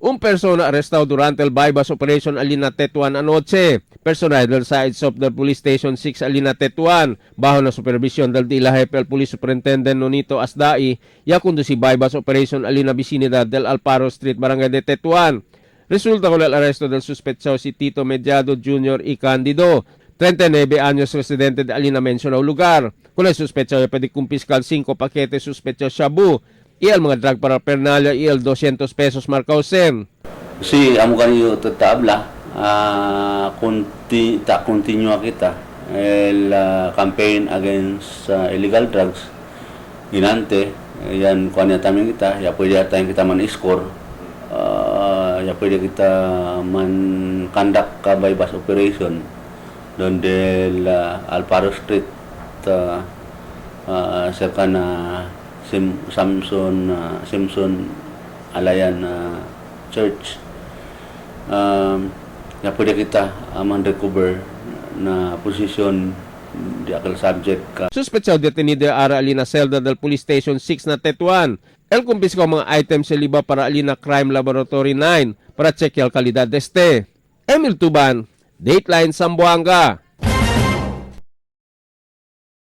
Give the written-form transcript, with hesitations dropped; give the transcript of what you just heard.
Un persona arrestado durante el bypass operation Alina Tetuan anoche. Personal del side of the Police Station 6 Alina Tetuan, bajo la supervisión del Dila Jefe el Police Superintendent Nonito Asdai, ya conduci bypass operation Alina vicinidad del Alparo Street, Barangay de Tetuan. Resulta con el arresto del sospechoso si Tito Mediado Jr. y Candido, 39 años, residente de Alina mencionado lugar. Con el sospechoso pwede confiscar 5 paquetes sospechoso shabu y el mga drug paraphernalia y el 200 pesos marcausen. Sí, amo kaniyo tabla, ta continue kita el campaign against illegal drugs. Ginante, yan kuan también kita, ya pwede tayong kita man score. Ya pwede kita man conduct ka bypass operation donde la Alfaro Street cerca na Samson Simpson Alayan Church. Ya pwede kita man recover na posisyon di akal subject ka. Sospechoso detenido ara alina celda del Police Station 6 na Tetuan. El kumpisko mga items sa liba para alina Crime Laboratory 9 para check el kalidad deste. Emil Tuban, Dateline Zamboanga.